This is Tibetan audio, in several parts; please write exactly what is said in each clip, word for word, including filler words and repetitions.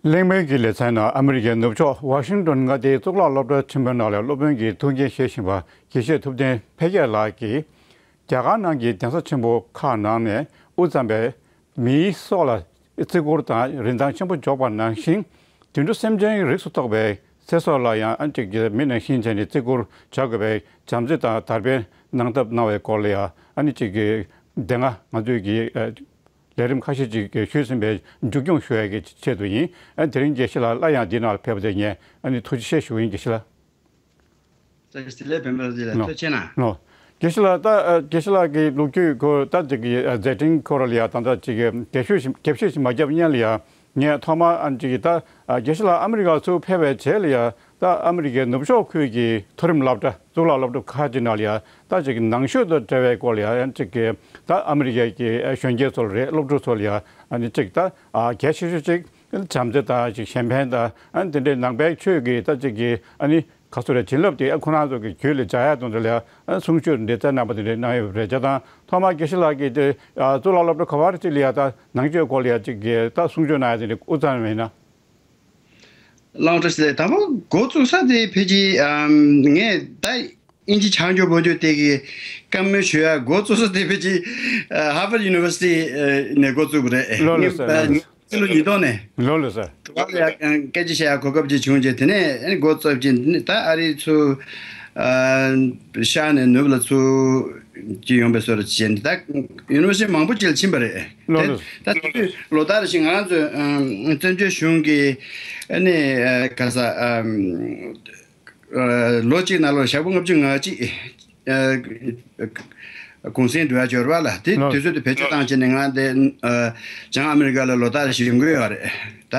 གླེང་མོལ་གྱི་ལེ་ཚན་ནང་ཨ་མི་རི་ཀའི་ནུབ་ཕྱོགས་ཝ་ཤིང་ཏོན་མངའ་སྡེའི་གཙུག་ལག་སློབ་གྲྭ་ཆེན་པོའི་ནང་ལ་སློབ་དཔོན་གྱི་ཐུགས་འགན་བཞེས་བཞིན་པ་དགེ་བཤེས་ཐུབ་བསྟན་འཕེལ་རྒྱས་ལགས་ཀྱིས། རྒྱ་གར་ནང་གི་གདན་ས་ཆེན་པོ་ཁག་ནང་ནས་དབུ་བརྩམས་པའི་མིའི་སྲོག་ལ་བརྩི་བཀུར་དང་རིན་ཐང་ཆེན་པོ་འཇོག་པ་ནང་བཞིན། དུད་འགྲོ་སེམས་ཅན་རིགས་སུ་གཏོགས་པའི་ཚེ་སྲོག་ལ་ཡང་ཨ་ནི་ཅིག་གི་མི་ནང་བཞིན་བྱས་ནས་བརྩི་བཀུར་བྱ་དགོས་པའི་བྱམས་བརྩེ་དང་དར་སྤེལ་གནང་ཐབས་གནང་བའི་སྐོར་ལ་ཡང་ཨ་ནི་ཅིག་གི་དེ་སྔ་ང་ཚོས་ཀྱི་ལས་རིམ་ཁ་ཤས་ཅིག་ཞུས་ཟིན་པའི་མཇུག་སྐྱོང་ཞུ་ཡ་གི་ཆེད་དུ་ཡིན། ཨ་ནི་དེ་རིང་དགེ་བཤེས་ལགས་སླར་ཡང་འདི་ནང་ལ་ཕེབས་པ་དེ་ངས་ཨ་ནི་ཐུགས་རྗེ་ཆེ་ཞུ་ཡིན། དགེ་བཤེས་ལགས། བཀྲ་ཤིས་བདེ་ལེགས། བོད་མི་རབས་ཅིག་ལ་ལོ། ཐུགས་རྗེ་གནང་། ལོ། དགེ་བཤེས་ལགས། ད་ཨ་དགེ་བཤེས་ལགས་ཀྱི་ལོ་རྒྱུས་སྐོར་ད་ཅིག་གི་ཨ་མཛད་འཕྲིན་སྐོར་ལ་ཡ་ད་ལྟ་ཅིག་གི་རྒྱབ་ཤོད་ཞིག་རྒྱབ་ཤོད་ཞིག་མ་བརྒྱབ་སྔོན་ལ་ཡ། ངས་ཐོག་མར་ཨ་ཅིག་གི་ད་ཨ་དགེ་བཤེས་ལགས་ཨ་མི་རི་ཀ་ཚུར་ཕེབས་པའི་རྗེས་ལ་ཡ། ད་ཨ་མི་རི་ཀའི་ནུབ་ཕྱོགས་ཁུལ་གྱི་མཐོ་རིམ་སློབ་གྲྭ་གཙུག་ལག་སློབ་གྲྭ་ཁག་ཅིག་ནང་ལ་ཡ། ད་ཅིག་གི་ནང་ཆོས་དང་འབྲེལ་བའི་སྐོར་ལ་ཡ་ཅིག་གི་ད་ཨ་མི་རི་ཀའི་གི་ཨ་གཞོན་སྐྱེས་ཚོ་ལ་རེད། སློབ་ཕྲུག་ཚོ་ལ་ཡ་ཨ་ནི་ཅིག་ད་ཨ་གལ་ཆེ་ཤོས་ཅིག་བྱམས་བརྩེ་དང་ཅིག་གཞན་ཕན་དང་ཨ་ནི་དེ་འདྲའི་ནང་པའི་ཆོས་ཀྱི་ད་ཅིག་གི་ཨ་ནི། ག་ཚོད་རེད། བྱིན་རླབས་དེ་ཁོ་རང་ཚོ་གི་རྒྱུད་ལ་འཇགས་ཡག་དོན་དུ་ལ་ཡ་གསུང་ཆོས་འདི་བསྩལ་གནང་བ་དེ་འདྲ་གནང་ཡོད་པ་རེད། བྱས་ཙང་ཐོག་མར་དགེ་བཤེས་ལགས་ཀྱིས་དེ་གཙུག་ལག་སློབ་གྲྭ་ག་བར་ཅིག་ལ་ཡ་ད་ནང་ཆོས་སྐོར་ལ་ཡ་ཅིག་གི་ད་གསུང་ཆོས་གནང་ཡ་དེ་འདྲ་དབུ་བརྩམས་ཡིན་ན། ལགས་འོང་། བཀྲ་ཤིས་བདེ་ལེགས། དང་པོ་འགོ་བཙུགས་ས་དེ་ཕལ་ཆེར་ངས་ད་དབྱིན་ཇི་ཆ་འཇོག་བོད་ཇོ་དེ་གི་བཀའ་མོལ་ཞུ་ཡ་འགོ་བཙུགས་ས་དེ་ཕལ་ཆེར་Harvard University ནས་འགོ་བཙུགས་པ་རེད། ལགས་ལགས་སོ། ལགས་ངས་ཕྱི་ལོ་ཉིས་སྟོང་ནས། ལགས་ལགས་སོ། དུ་བ་ལ་ཡ་སྐད་ཆ་བཤད་ཡ་གོ་སྐབས་ཅིག་བྱུང་རྗེས་དེ་ནས་འགོ་བཙུགས་ཀྱིན་ད་ཨ་རི་ཚུར་ཤར་ནས་ནུབ་ལ་ཚུར་ཅིག་ཡོང་པའི་བཟོ་འདྲ་བྱས་ནས། ད་ཡུ་ནི་ཝར་སི་ཊི་མང་པོ་ཅིག་ལ་ཕྱིན་པ་རེད། ལགས་ལགས། ད་དེ་དུས་ལོ་ལྟར་བཞིན་ང་རང་ཚོའི་བཙན་བྱོལ་གཞུང་གི་ཨ་ནི་ག་ས་ལོ་གཅིག་ནང་ལོ་ཞག་པོ་ལྔ་བཅུ་ང་གཅིག་གུང་སེང་འགྲོ་ཡ་འབྱོར་བ་ལ་དེ་ལགས། དུས་ཚོད་དེ་བེད་སྤྱོད་བཏང་བྱས་ནས་ང་དེ་བྱང་ཨ་མི་རི་ཀ་ལ་ལོ་ལྟར་བཞིན་ཡོང་གི་ཡོད་རེད། ད་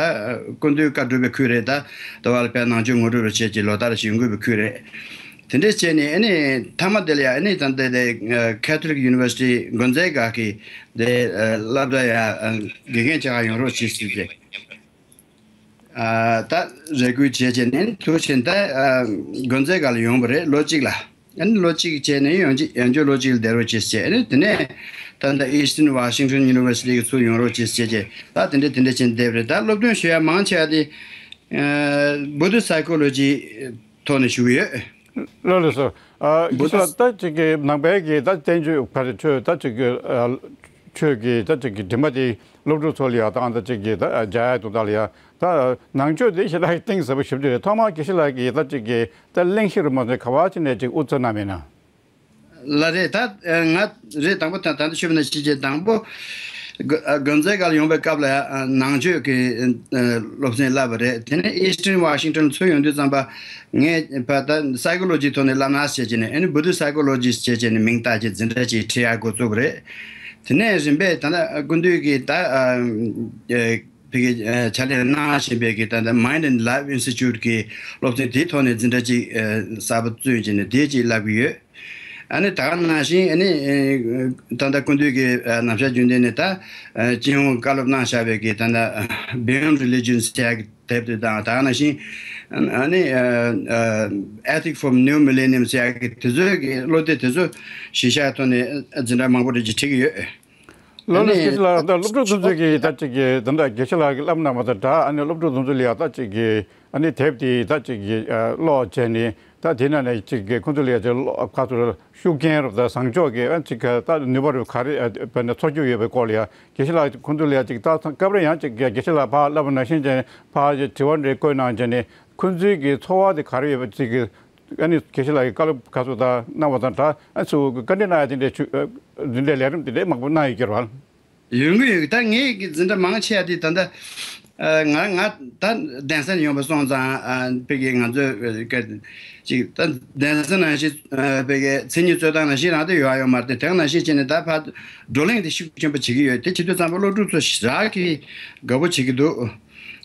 སྐུ་མདུན་བཀའ་སྒྲུབ་པའི་ཁུལ་རེད། ད་དུ་བ་ལ་དཔལ་ནང་ཆོས་ངོ་སྤྲོད་རུ་བྱས་ཀྱི་ལོ་ལྟར་བཞིན་ཡོང་དགོས་པའི་ཁུལ་རེད། དེ་འདྲས་བྱས་ནས་ཨ་ནི་མཐའ་མ་དེ་ལ་ཡ་ཨ་ནི་ད་ལྟ་དེ་Catholic University དགོན་རྩེ་སྒར་གྱི་དེ་སློབ་གྲྭ་ཡ་དགེ་རྒན་ཆགས་ཡོང་རོགས་བྱེད་ཟེར་ཏེ། ད་རེ་སྐུལ་བྱས་བྱས་ནས་དུ་ཕྱིན་ད་དགོན་རྩེ་སྒར་ལ་ཡོང་བ་རེད། ལོ་གཅིག་ལ། ཨ་ནི་ལོ་གཅིག་བྱས་ནས་ཡང་ཅི་ཡང་བསྐྱར་ལོ་གཅིག་ལ་བསྡད་རོགས་བྱེད་ཟེར། ཨ་ནི་དེ་ནས་ད་ལྟ་Eastern Washington University གི་ཚུར་ཡོང་རོགས་བྱེད་ཟེར་བྱས་ད་དེ་འདྲ་དེ་འདྲ་བྱས་ནས་བསྡད་པ་རེད། ད་སློབ་སྟོན་ཞུ་ཡ་མང་ཆེ་བ་དེ་Buddhist Psychology ཐོག་ནས་ཞུ་གི་ཡོད། ལགས་ལགས་སོ། ཨ་དགེ་བཤེས་ལགས། ད་ཅིག་གི་ནང་པའི་གི་ད་བསྟན་བཅོས་ག་རེ་ཆོས་ད་ཅིག་གི་ཨ་ཆོས་ཀྱི་ད་ཅིག་གི་དྲི་མ་དེ་སློབ་ཕྲུག་ཚོ་ལ་ཡ་ད་ད་ཅིག་གི་ད་ཨ་སྦྱར་ཡ་དོན་དག་ལ་ཡ་ད་ནང་ཆོས་དེ་ཞེ་དྲག་གཏིང་ཟབ་པོ་ཞེ་པོ་ཅིག་རེད། ཐོག་མར་དགེ་བཤེས་ལགས་ཀྱིས་ད་ཅིག་གི་ད་གླེང་གཞི་རུ་མ་ཟད་ག་བ་ཅིག་ནས་ཅིག་དབུ་ཚུགས་གནང་མེད་ན། ལགས་རེད། ད་ང་རེད། དང་པོ་ད་ད་ལྟ་ཞུས་པ་ནང་བཞིན་བྱས་དང་པོ་དགོན་རྩེ་སྒར་ལ་ཡོང་པའི་སྐབས་ལ་ནང་ཆོས་ཀྱི་སློབ་ཚན་བསླབས་པ་རེད། དེ་ནས་Eastern Washington ཚུར་ཡོང་དུས་ཙམ་པ་ངས་ཕ་ད་Psychology ཐོག་ནས་བསླབ་ན་བྱས་བྱས་ནས་ཨ་ནི་Buddhist Psychologist བྱས་བྱས་ནས་མིང་བཏགས་བྱས་འཛིན་གྲྭ་ཅིག་ཁྲིད་ཡག་འགོ་བཙུགས་པ་རེད། དེ་ནས་རིམ་པས་ད་ལྟ་སྐུ་མདུན་གྱིས་ད་ཕ་གི་ཕྱག་ལས་གནང་བཞིན་པའི་གི་ད་ལྟ་Mind and Life Institute གི་སློབ་ཚན་དེའི་ཐོག་ནས་འཛིན་གྲྭ་ཅིག་གསར་པ་བཙུགས་བྱས་ནས་དེ་ཅིག་བསླབ་ཀྱི་ཡོད། ཨ་ནི་ད་ག་ནང་བཞིན་ཨ་ནི་ད་ལྟ་སྐུ་མདུན་གྱི་ནམ་ཞག་རྒྱུན་ལྡན་ནས་ད་སྤྱི་ཡོངས་བཀའ་སློབ་གནང་བཞག་པའི་གི་ད་ལྟ་Beyond Religion ཟེར་ཡག་གི་དེབ་དེ་དང་། ད་ག་ནང་བཞིན་ཨ་ནི་Ethic for New Millennium ཟེར་ཡག་གི་དེ་ཚོའི་གི་སློབ་དེབ་དེ་ཚོ་གཞི་བཞག་ཐོག་ནས་འཛིན་གྲྭ་མང་པོ་རེ་ཅིག་ཁྲིད་ཀྱི་ཡོད། ལགས་ལགས། ཨ་ནི་དགེ་བཤེས་ལགས། ད་སློབ་ཕྲུག་དེ་ཚོས་ཀྱིས་ད་ཅིག་གིས་ད་ལྟ་དགེ་བཤེས་ལགས་ཀྱིས་བསླབ་གནང་བ་དང་འདྲ། ཨ་ནི་སློབ་ཕྲུག་དེ་ཚོ་ལ་ཡ་ད་ཅིག་གིས་ཨ་ནི་དེབ་དེ་ད་ཅིག་གིས་ཀློག་བྱས་ནས་ད་དེ་ནང་ནས་ཅིག་གིས་ཁོང་ཚོ་ལ་ཡ་ཅིག་ཀློག་ག་ཚོད་ཤུགས་རྐྱེན་རུ་ད་བཟང་ཕྱོགས་ཀྱི་ཨ་ཅིག་ག་ད་ནུས་པ་རུ་ག་རེ་དཔེར་ན་ཚོར་རྒྱུ་ཡོད་པའི་སྐོར་ལ་ཡ་དགེ་བཤེས་ལགས་ཁོང་ཚོ་ལ་ཡ་ཅིག་ད་སྐབས་རེ་ཡང་ཅིག་དགེ་བཤེས་ལགས་ཕར་བསླབ་པ་ནང་བཞིན་བྱས་ནས་ཕར་དྲི་བ་འདྲ་བཀོད་གནང་བྱས་ནས་ཁོང་ཚོའི་གི་ཚོར་བ་དེ་ག་རེ་ཡོད་པ་ཅིག་གི་ཨ་ནི་དགེ་བཤེས་ལགས་ཀྱིས་བཀའ་སློབ་ག་ཚོད་ད་གནང་བ་དང་འདྲ། ཨ་ཚུར་བཀའ་འདྲི་གནང་ཡ་དེ་འདྲའི་ཆུ་ཨ་འདི་འདྲའི་ལས་རིམ་དེ་འདྲའི་མང་པོ་གནང་ཡོད་ཀྱི་རེད་བ། ཡོང་གི་ཡོད་ཀྱི། ད་ངའི་གི་འཛིན་གྲྭ་མང་ཆེ་བ་དེ་ད་ལྟ་ཨ་ང་ང་ད་གདན་ས་ནས་ཡོང་བ་སོང་ཙང་ཨ་ཕ་གི་ང་ཚོས་ཀ་ཅིག་ད་གདན་ས་ནང་བཞིན་ཨ་ཕ་གི་མཚན་ཉིད་རྩོད་སྟངས་ནང་བཞིན་རང་དུ་ཡོང་ཡ་ཡོད་མ་རེད་དེ། དེ་ག་ནང་བཞིན་བྱས་ནས་ད་ཕར་བགྲོ་གླེང་དེ་ཤུགས་ཆེན་པོ་བྱེད་ཀྱི་ཡོད། དེ་བྱེད་དུས་ཙམ་པ་སློབ་ཕྲུག་ཚོ་ཞེ་དྲག་གི་དགའ་པོ་བྱེད་ཀྱི་འདུག་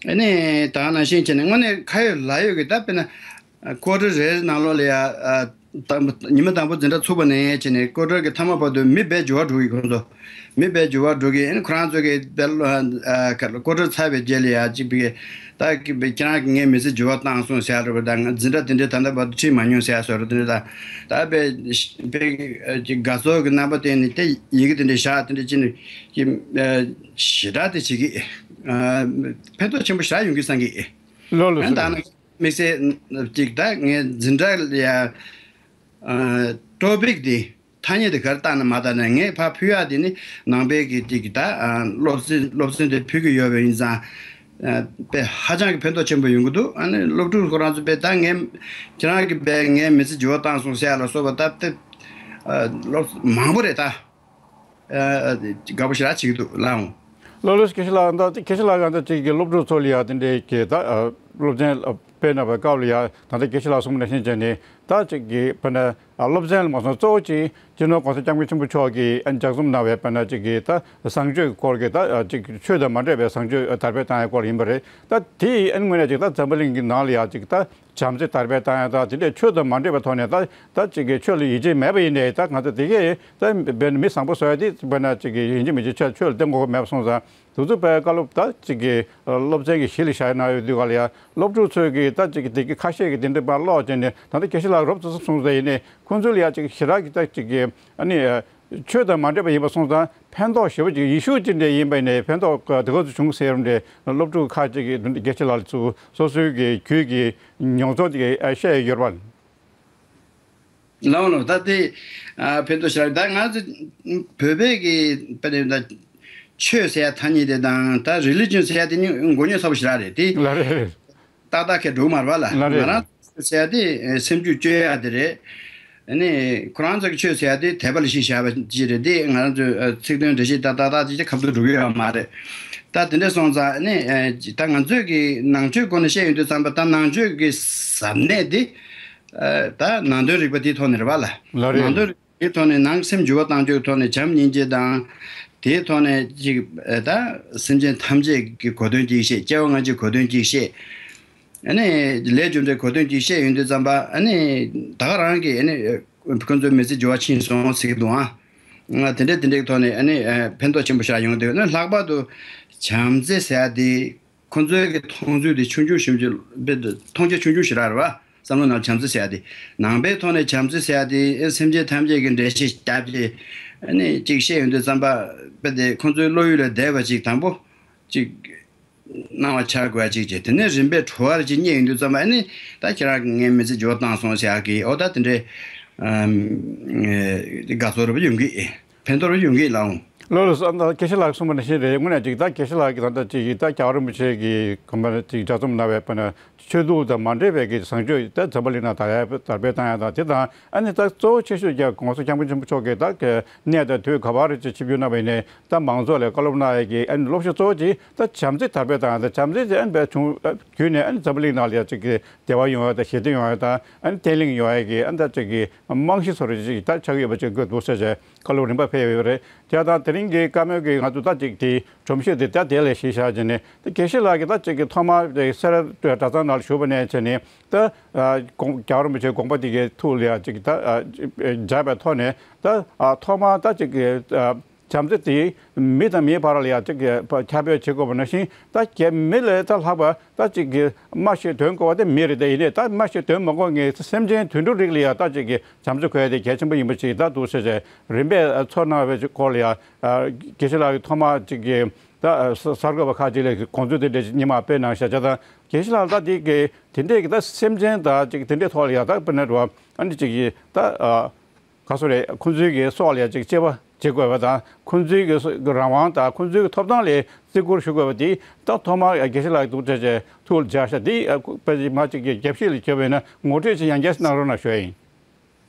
ཨ་ནི་ད་ག་ནང་བཞིན་བྱས་ནས་དངོས་གནས་ཁ་ཡོད་ལག་ཡོད་ཀྱི་ད་དཔེར་ན། ཀོ་ཊར་རེ་རེ་ནང་ལོགས་ལ་ཡ། ཨ་དང་པོ་ཉི་མ་དང་པོ་འཛིན་གྲྭ་ཚུགས་པ་ནས་བྱས་ནས་ཀོ་ཊར་གྱི་མཐའ་མ་བར་དུ་མི་སྦས་འགྱུར་བ་འགྲོ་གི། ཁོང་ཚོ་མི་སྦས་འགྱུར་བ་འགྲོ་གི། ཨ་ནི་ཁོ་རང་ཚོ་གི་དཔེ་ཀོ་ཊར་ཚར་བའི་རྗེས་ལ་ཡ་གཅིག་པའི་ད་ཁྱེད་རང་གིས་ངའི་མི་ཚེ་འགྱུར་བ་བཏང་སོང་ཟེར་ཡ་རེད་པ། ད་ང་འཛིན་གྲྭ་དེ་འདྲའི་ད་ལྟ་བར་དུ་ཁྲིད་མ་མྱོང་ཟེར་ཡ་བཟོ་འདྲ་དེ་འདྲ་ད་ད་དཔེ་དཔེ་དགའ་ཚོར་གྱི་རྣམ་པ་བསྟན་ནས་དེ་ཡི་གེ་དེ་འདྲ་བཞག་དེ་འདྲ་ཅི་ནས་ཞེ་དྲག་དེ་བྱེད་ཀྱི། ཕན་ཐོགས་ཆེན་པོ་ཞེ་དྲག་ཡོང་གི་བསམ་གི། ལགས་ལགས་ཨ་ད་ནི་དམིགས་བསལ་ཅིག་ད་ངས་འཛིན་གྲྭ་ལ་ཡ་ཊོ་པིག་དེ། ཐ་སྙད་དེ་ག་རེ་བཏགས་ན་མ་བཏགས་ན། ངས་ཕར་ཕུལ་ཡག་དེ་ནི་ནང་པའི་གི་ཅིག་ད་ཨ་སློབ་ཚན་སློབ་ཚན་དེ་ཕུལ་གི་ཡོད་པ་ཡིན་ཙང་། ཨ་དཔེ་ཧ་ཅང་གི་ཕན་ཐོགས་ཆེན་པོ་ཡོང་གི་འདུག་ཨ་ནི་སློབ་ཕྲུག་ཁོ་རང་ཚོ་དཔེ་ད་ངས་ཁྱེད་རང་གི་དཔེ་ངའི་མི་ཚེ་འགྱུར་བ་བཏང་སོང་ཟེར་ཡག་ལ་སོགས་པ་ད་དཔེ་ཨ་སློབ་མང་པོ་རེད་ད། ཨ་དགའ་པོ་ཞེ་དྲག་བྱེད་ཀྱི་འདུག་ལགས་འོང་། ལགས་ལགས་སོ། དགེ་བཤེས་ལགས། ད་དགེ་བཤེས་ལགས་ད་ཅིག་གི་སློབ་ཕྲུག་ཚོ་ལ་ཡ་དེ་འདྲའི་གི་ད་ཨ་སློབ་ཚན་སྤེལ་གནང་བའི་སྐབས་ལ་ཡ་ད་ལྟ་དགེ་བཤེས་ལགས་གསུངས་པ་ནང་བཞིན་བྱས་ནས་ད་ཅིག་གི་དཔེར་ན་ཨ་སློབ་ཚན་ལ་མ་སོང་གཙོ་བོ་ཅིག་སྤྱི་ནོར་༸གོང་ས་༸སྐྱབས་མགོན་ཆེན་པོ་མཆོག་གིས་ཨ་ལྗགས་རྩོམ་གནང་བའི་དཔེར་ན་ཅིག་གི་ད་བཟང་སྤྱོད་ཀྱི་སྐོར་གྱི་ད་ཨ་ཅིག་ཆོས་དང་མ་འདྲེས་པའི་བཟང་སྤྱོད་དར་སྤེལ་བཏང་ཡའི་སྐོར་ཡིན་པ་རེད། ད་དེ་ཡི་ཨ་ནི་དངོས་གནས་ཅིག་ད་འཛམ་བུ་གླིང་གི་ནང་ལ་ཡ་ཅིག་ད་བྱམས་བརྩེ་དར་སྤེལ་བཏང་ཡ་དང་དེ་འདྲའི་ཆོས་དང་མ་འདྲེས་པའི་ཐོག་ནས་ད་ད་ཅིག་གི་ཆོས་ལ་ཡིད་ཆེས་མེད་པ་ཡིན་ནའི་ད་ང་ཚོ་དེ་གས་ད་དཔེར་ན་མི་བཟང་པོ་བཟོ་ཡ་དེ་དཔེར་ན་ཅིག་གི་ཡིན་གཅིག་མིན་གཅིག་ཆོས་ཆོས་ལ་བརྟེན་དགོས་མེད་པ་སོང་ཙང་། དེ་ཚོ་དཔེ་བཀའ་སློབ་ད་ཅིག་གི་སློབ་ཚན་གྱི་གཞི་ལ་བཞག་གནང་ཡོད་དུས་ག་ལ་ཡ་སློབ་ཕྲུག་ཚོས་ཀྱི་ད་ཅིག་གི་དེ་གི་ཁ་ཤས་ཀྱི་དེ་འདྲ་པར་ཀློག་བྱས་ནས་ད་ལྟ་དགེ་བཤེས་ལགས་རོབ་ཙམ་གསུངས་ཟེར་ཡིན་ནའི་ཁོང་ཚོ་ལ་ཡ་ཅིག་ཞེ་དྲག་གི་ད་ཅིག་གི་ཨ་ནི་ཆོས་དང་མ་འདྲེས་པ་ཡིན་པ་སོང་ཙང་ཕན་ཐོགས་ཞེ་པོ་ཅིག་ཡེ་ཤུ་ཅིག་འདྲ་ཡིན་པ་ཡིན་ནའི་ཕན་ཐོགས་དེ་ག་ཚོད་བྱུང་ཟེར་རུང་འདྲ་སློབ་ཕྲུག་ཁག་ཅིག་གིས་དགེ་བཤེས་ལགས་ཚོ་སོ་སོའི་གི་རྒྱུད་ཀྱི་མྱོང་ཚོར་དེ་ག་བཤད་ཡོད་རེད་པ། ལའོ་ལའོ། ད་དེ་ཨ་ཕན་ཐོགས་ཤར། ད་ང་ཚོ་བོད་པའི་གི་དཔེ་དེ་ད་ཆོས་ཟེར་ཡ་ཐ་སྙད་དེ་དང་ད་རི་ལི་ཇན་ཟེར་ཡ་དེ་གཉིས་མགོ་རྙོག་ཚ་པོ་ཞེ་དྲག་རེད་དེ། ལ་རེད་རེད། ཏག་ཏག་ཁེ་འགྲོ་གི་མ་རེད་པ་ལ། ལ་རེད་ང་རང་རེད། ཆོས་ཟེར་ཡ་དེ་ཨེ་སེམས་རྒྱུད་བཅོས་ཡ་དེ་རེད། ཨ་ནི་ཁོ་རང་ཚོ་གི་ཆོས་ཟེར་ཡ་དེ་དད་པ་ལ་གཞི་བཞག་པ་ཅིག་རེད་དེ། ང་རང་ཚོའི་ཨ་ཚིག་དོན་འགྲེལ་བཤད་ཏག་ཏག་ཏག་ཅིག་ཁ་ཐུག་འགྲོ་གི་ཡོད་མ་རེད། ད་དེ་འདྲ་སོང་ཙང་ཨ་ནི་ཨེ་ད་ང་ཚོས་གི་ནང་ཆོས་སྐོར་ནས་བཤད་ཡོང་དུས་ཙམ་པ་ད་ནང་ཆོས་གི་ཟབ་གནད་དེ། ཨ་ད་ནང་དོན་རིག་པ་དེའི་ཐོག་ནས་རེད་པ་ལ། ལ་རེད། ནང་དོན་རིག་པའི་ཐོག་ནས་ནང་སེམས་འགྱུར་བ་གཏང་རྒྱུའི་ཐོག་ནས་བྱམས་སྙིང་རྗེ་དང་། དེའི་ཐོག་ནས་ཅིག་ཨ་ད་སེམས་ཅན་ཐམས་ཅད་ཀྱི་གོ་དོན་གཅིག་བཤད། སྐྱེ་བ་སྔ་ཕྱིའི་གོ་དོན་གཅིག་བཤད། ཨ་ནི་ལས་རྒྱུ་འབྲས་གོ་དོན་གཅིག་བཤད་ཡོང་དུས་ཙམ་པ་ཨ་ནི་ད་ག་རང་གི་ཨ་ནི་ཁོ་ཚོའི་མི་ཚེ་འགྱུར་བ་ཕྱིན་སོང་ཟེར་གི་འདུག་ཨ། དེ་འདྲ་དེ་འདྲའི་ཐོག་ནས་ཨ་ནི་ཕན་ཐོགས་ཆེན་པོ་ཞིག་ཡོང་གི་འདུག་ཨ་ནི་ལྷག་པར་དུ་བྱམས་བརྩེ་ཟེར་ཡ་དེ། ཁོ་ཚོའི་གི་མཐོང་ཚུལ་དེ་ཆུང་ཆུང་ཞིག་རྦད་དེ་མཐོང་རྒྱ་ཆུང་ཆུང་ཞིག་རེད་པ། བསམ་བློ་ནང་བྱམས་བརྩེ་ཟེར་ཡ་དེ། ནང་པའི་ཐོག་ནས་བྱམས་བརྩེ་ཟེར་ཡ་དེ་ཨེ་སེམས་ཅན་ཐམས་ཅད་ཀྱི་འགྲེལ་བཤད་བརྒྱབ་སྟེ་ཨ་ནི་ཅིག་བཤད་ཡོང་དུས་ཙམ་པ་རྦད་དེ་ཁོ་ཚོའི་བློ་ཡུལ་ལ་བསྡད་པ་ཅིག་དང་པོ་ཅིག་སྣང་བ་འཆར་དགོས་ཡ་ཅིག་བྱས། དེ་ནས་རིམ་པས་བྲོ་བ་ཅིག་རྙེད་ཡོང་དུས་ཙམ་པ་ཨ་ནི་ད་ཁྱེད་རང་གིས་ངའི་མི་ཚེ་འགྱུར་བ་བཏང་སོང་ཟེར་ཡ་གི་ཨོ་ད་དེ་འདྲའི་ཨམ་དགའ་ཚོར་རེ་ཡོང་གི། ཕན་ཐོགས་ཡོང་གི་ལགས་འོང་། ལགས་ལགས་སོ། ཨ་ད་དགེ་བཤེས་ལགས་གསུངས་པ་ནང་བཞིན་རེད། དངོས་གནས་ཅིག་ད་དགེ་བཤེས་ལགས་ཀྱིས་ད་ལྟ་ཅིག་ད་རྒྱལ་བ་རིན་པོ་ཆེ་གིས་གོང་མ་ཅིག་ལྗགས་རྩོམ་གནང་བའི་དཔེར་ན་ཆོས་ལུགས་དང་མ་འདྲེས་པའི་གི་བཟང་སྤྱོད་ད་འཛམ་བུ་གླིང་ནང་དར་ཡ་དར་སྤེལ་བཏང་ཡ་དང་དེ་དང་ཨ་ནི་ད་གཙོ་བོ་ཆེ་ཤོས་ཀྱང་༸གོང་ས་༸སྐྱབས་མགོན་ཆེན་པོ་མཆོག་གིས་ད་གི་གནས་དང་དུས་ག་བར་ཅིག་ཆིབས་བསྒྱུར་གནང་བ་ཡིན་ནའི་ད་མང་ཚོགས་ལ་བཀའ་སློབ་གནང་ཡ་གི་ཨ་ནི་སློབ་གཞི་གཙོ་བོ་ཅིག་ད་བྱམས་བརྩེ་དར་སྤེལ་བཏང་ཡ་དང་བྱམས་བརྩེ་དེ་ཨ་ནི་བྱུང་བརྒྱུད་ནས་ཨ་ནི་འཛམ་བུ་གླིང་ནང་ལ་ཡ་ཅིག་གི་བདེ་བ་ཡོང་ཡ་དང་ཞི་བདེ་ཡོང་ཡ་དང་ཨ་ནི་བརྟན་ལྷིང་ཡོང་ཡ་གི་ཨ་ནི་ད་ཅིག་གི་རྨང་གཞི་བཟོ་འདྲ་ཅིག་ད་ཆགས་ཀྱི་ཡོད་པ་ཅིག་དགོས་འདུག་ཟེར་བྱས་བཀའ་སློབ་རིམ་པ་ཕེབས་ཡོད་པ་རེད། དེ་དང་དེ་རིང་གི་བཀའ་མོལ་གྱི་ང་ཚོ་ད་ཅིག་དེའི་སྒྲོམ་གཞི་དེ་ད་དེ་ལ་གཞི་བཞག་བྱས་ནས་ད་དགེ་བཤེས་ལགས་ཀྱིས་ད་ཅིག་གི་ཐོག་མར་དེ་སེ་ར་གྲྭ་ཚང་ནང་ལ་བཞུགས་པ་ནས་བྱས་ནས་ད་ཨ་དགོངས་རྒྱལ་བ་རིན་པོ་ཆེའི་དགོངས་པ་དེ་གའི་ཐུགས་ལ་ཡ་ཅིག་ད་ཨ་འཇགས་པའི་ཐོག་ནས་ད་ཨ་ཐོག་མར་ད་ཅིག་གི་ཨ་བྱམས་བརྩེ་དེ་མི་དང་མིའི་བར་ལ་ཡ་ཅིག་གི་ཁྱབ་སྤེལ་བྱེད་དགོས་པ་ནང་བཞིན་ད་གལ་མི་ལས་ད་ལྷག་པ་ད་ཅིག་གི་སྨྲ་ཤེས་དོན་གོ་བ་དེ་མི་རེད། དེ་ཡིན་ནའི་ད་སྨྲ་ཤེས་དོན་མ་གོ་མཁན་སེམས་ཅན་དུད་འགྲོ་རིགས་ལ་ཡ་ད་ཅིག་གི་བྱམས་བརྩེ་དགོས་ཡ་དེ་གལ་ཆེན་པོ་ཡིན་པ་ཅིག་ད་འདུག་ཟེར་བྱས་རིམ་པས་ཚོར་སྣང་བའི་སྐོར་ལ་ཡ་དགེ་བཤེས་ལགས་ཀྱིས་ཐོག་མ་ཅིག་གི་ད་གསར་འགོད་པ་ཁག་ཅིག་ལ་དགོངས་ཚུལ་དེ་འདྲ་ཅིག་སྙན་མ་སྤེལ་གནང་བཞག་བྱས་ཙང་དགེ་བཤེས་ལགས་ད་དེ་གི་དེ་འདྲས་ཀྱི་ད་སེམས་ཅན་ད་ཅིག་དེ་འདྲའི་ཐོག་ལ་ཡ་ད་དཔེར་ན་རེད་བ་ཨ་ནི་ཅིག་གི་ད་ག་སོ་རེད། ཁོང་ཚོའི་གི་སྲོག་ལ་ཡ་ཅིག་གཅེས་པ་བྱེད་དགོས་པ་དང་ཁོང་ཚོའི་གི་སྲོག་གི་རང་དབང་དང་ཁོང་ཚོའི་གི་ཐོབ་ཐང་ལ་བརྩི་བཀུར་ཞུ་དགོས་པ་དེ་ད་ཐོག་མར་དགེ་བཤེས་ལགས་ཀྱི་འདུག་བྱས་བྱས་ཐུགས་ལ་འཇགས་ཤག་དེ་ཨ་ཁུ་དཔེ་ཅིག་མ་ཅིག་གི་རྒྱབ་བཤིག་ལ་གྱུར་པ་ཡིན་ན་ངོ་སྤྲོད་ཅིག་ཡང་བསྐྱར་གནང་རོགས་གནང་ཞུ་ཡ་ཡིན།